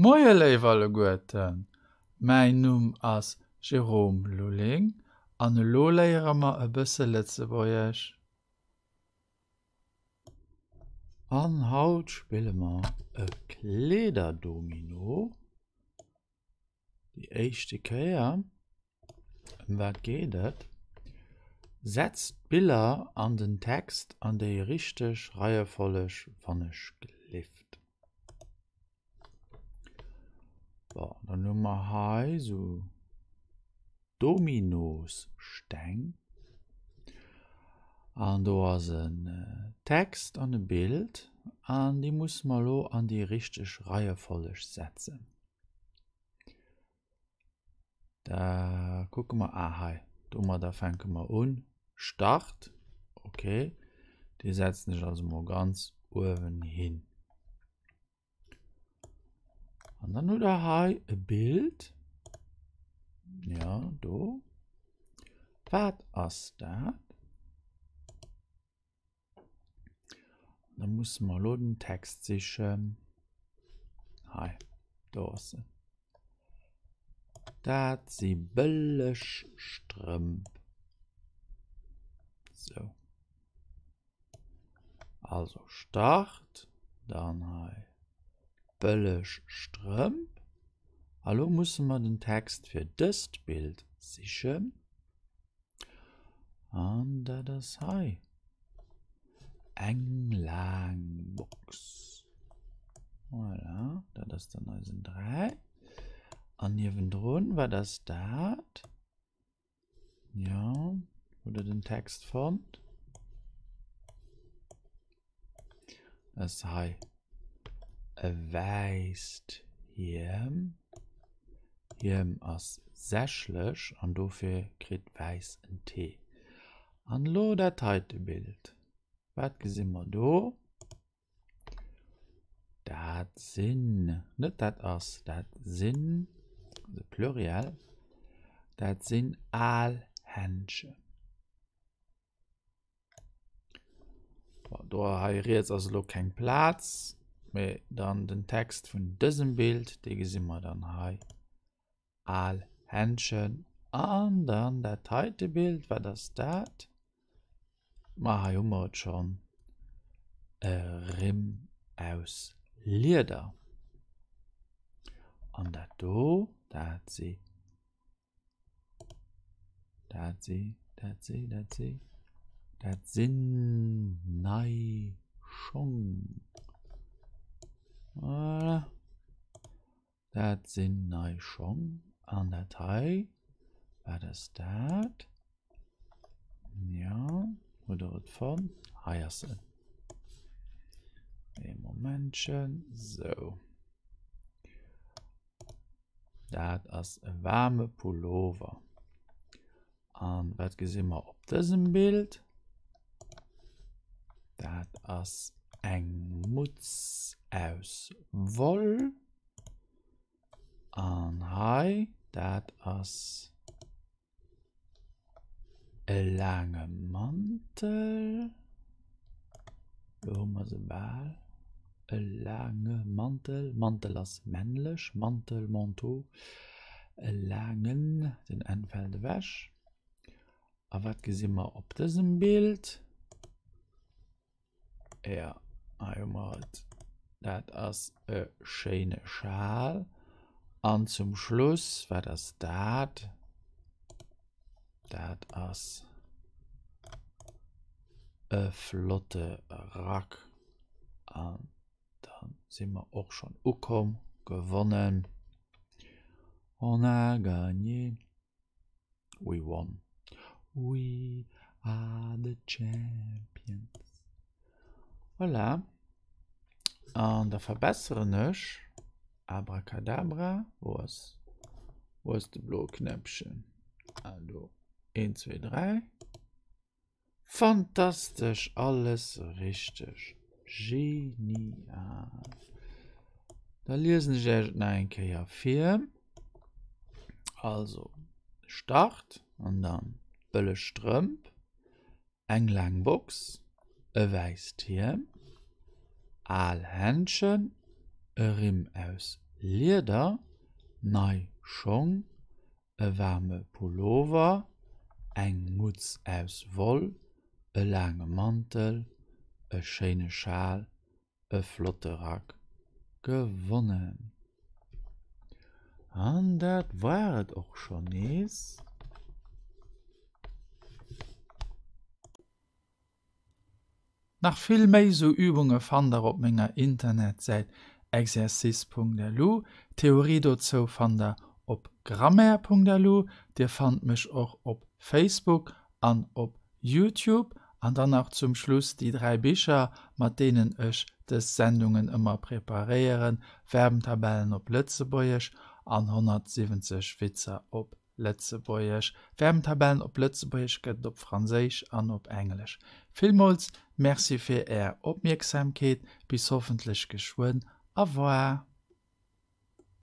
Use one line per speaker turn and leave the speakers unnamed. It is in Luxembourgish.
Moie léif alleguerten, mäin Numm ass Jérôme Lulling an elo léiere mer e bësse Lëtzebuergesch. An haut spille mer e Kleederdomino. Déi éischte Kéier. Ëm wat geet et? Setzt d'Biller an den Text an déi richteg Reiefolleg wann ech gelift. Bon, dann hu mer hei sou Dominossteng. An do ass en Text an e Bild an déi musse mer elo an déi richteg Reiefolleg setzen. Da kucke mer, ah hei, domadder fänke mer un. Start, okay. Dee setzen ech also mol ganz uewen hin. An dann hutt der hei e Bild. Ja, do. Wat ass dat? Da musse mer elo den Text sichen. Hei, do ass en. Dat si bëlleg Strëmp. Sou. Also Start, dann hei bëlleg Strëmp. A lo musse mer den Text fir dëst Bild sichen. An dat ass hei eng laang Box. Voilà, dat ass dann eisen 3. An niewendrun, wat ass dat? Ja, hutt der den Text fonnt? Ass hei e wäisst Hiem. Hiem ass sächlech an dofir kritt wäiss en T. An elo dat heite Bild. Wat gesi mer do? Dat sinn, net dat ass, dat sinn, de Pluriel, dat sinn al Händschen. Bon, do hei riets ass elo keng Plaz, mee dann den Text vun dësem Bild, dee gesi mer dann hei. Al Händschen an dann dat heite Bild, wat ass dat? Ma hei hu mer et schonn, e Rimm aus Lieder. An dat do, dat si Dat si, dat si, dat si, dat sinn nei Schong. Voilà. Dat sinn nei Schong. An dat hei, wat ass dat? Ja, hutt der et fonnt? Hei ass en. Ee Momentchen, sou. Dat ass e waarme Pullover. An wat gesi mer op dësem Bild? Dat ass eng Mutz aus Woll. An hei, dat ass E laange Mantel, do hu mer se bal. E laange Mantel, Mantel ass männlech, Mantel, Manteau, e laangen, den N fält ewech. A wat gesi mer op dësem Bild? Ja, hei hu mer et. Dat ass e schéine Schal. An zum Schluss, wat ass dat? Dat ass e flotte Rack. An da si mer och schonn ukomm. Gewonnen. On a gagné. We won. We are the champions. Voilà. An da verbesseren ech Abracadabra. Wo ass, wo ass de bloe Knäppchen? Ah, do. 1, 2, 3. Fantastesch, alles richteg. Genial. Da liesen ech Iech et nach eng Kéier vir. Also, Start an dann bëlleg Strëmp, eng laang Box, e wäisst Hiem, al Händschen, e Rimm aus. Lieder, nei Schong, e waarme Pullover, eng Mutz aus Woll, e laange Mantel, e schéine Schal, e flotte Rack gewonnen. An dat war et och schonn nees. Nach vill méi sou Übunge fannt der op menger Internetsäit exercice.lu. D'Theorie dozou fannt der op grammaire.lu. Dir fannt mech och op Facebook an op Youtube. An dann nach zum Schluss déi 3 Bicher, mat deenen ech dës Sendungen ëmmer preparéieren, Verbentabellen op Lëtzebuergesch an 170 Witzer op Lëtzebuergesch. Verbentabellen op Lëtzebuergesch gëtt et op Franséisch an op Englesch. Villmools Merci fir Är Opmierksamkeet. Bis hoffentlech geschwënn. Au revoir.